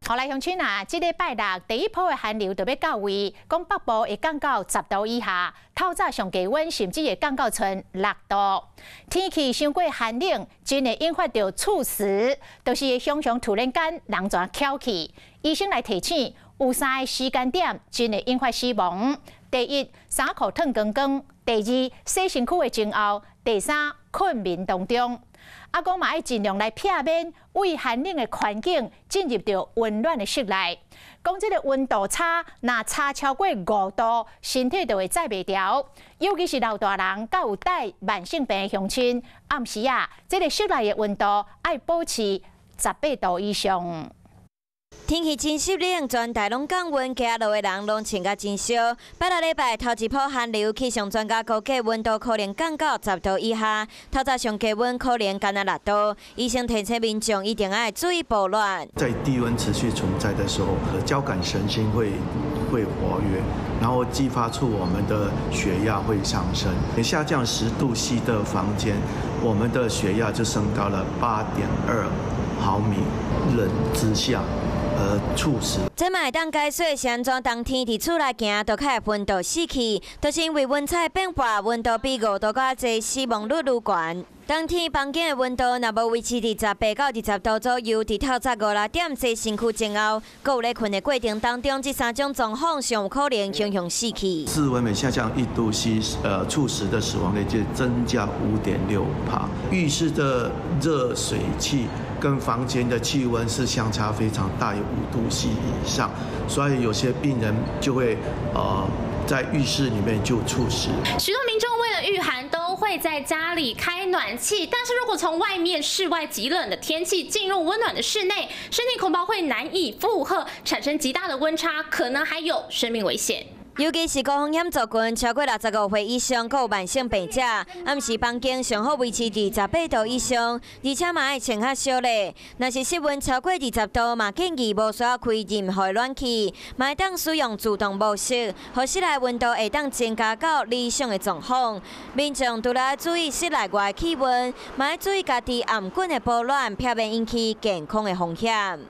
好來，鄉親啊，這禮拜六第一波的寒流就欲到位，講北部會降到10度以下，透早上低溫甚至會降到賰6度。天氣傷過寒冷，真會引發著猝死，就是會常常突然間人全翹去。醫生來提醒，有三個時間點真會引發死亡。第一，衫褲脫光光；第二，洗身軀的前後；第三，睏眠當中。啊，講嘛愛盡量來避免為寒冷的環境進入著溫暖的室內。講這个溫度差，若差超過5度，身體就會載袂牢。尤其是老大人，佮有帶慢性病的鄉親，暗時啊，這个室內的溫度愛保持18度以上。天氣真濕冷，全台攏降溫，街仔路的人攏穿甲真燒。拜六禮拜頭一波寒流，氣象專家估計溫度可能降到十度以下，透早上低溫可能干焦6度。醫生提醒民眾一定愛注意保暖。在低溫持續存在的時候，交感神經會活躍，然後激發出我們的血壓會上升。下降10度 C 的房間，我們的血壓就升高了8.2毫米，冷之下而猝死。這嘛會當解說是按怎冬天佇厝內行都較會昏倒死去，就是因為溫差變化，溫度比5度閣較濟，死亡率愈懸。冬天房間的溫度若無維持佇18到20度左右，佇透早五六點洗身軀前後，閣有咧睏的過程當中，這三種狀況上有可能常常死去。室溫每下降1度 C，猝死的死亡率就增加5.6趴。浴室的熱水器跟房間的氣溫是相差非常大，有5度 C 以上，所以有些病人就會在浴室裡面就猝死。許多民眾為了禦寒，都會在家裡開暖氣，但是如果從外面室外極冷的天氣進入溫暖的室內，身體恐怕會難以負荷，產生極大的溫差，可能還有生命危險。尤其是高風險族群，超過65歲以上，閣有慢性病者，暗時房間上好維持佇18度以上，而且嘛愛穿較少咧。若是室溫超過20度，嘛建議無需要開任何暖氣，嘛會當使用自動模式，予室內溫度會當增加到理想的狀況。民眾除了注意室內外氣溫，嘛愛注意家己頷頸的保暖，避免引起健康的風險。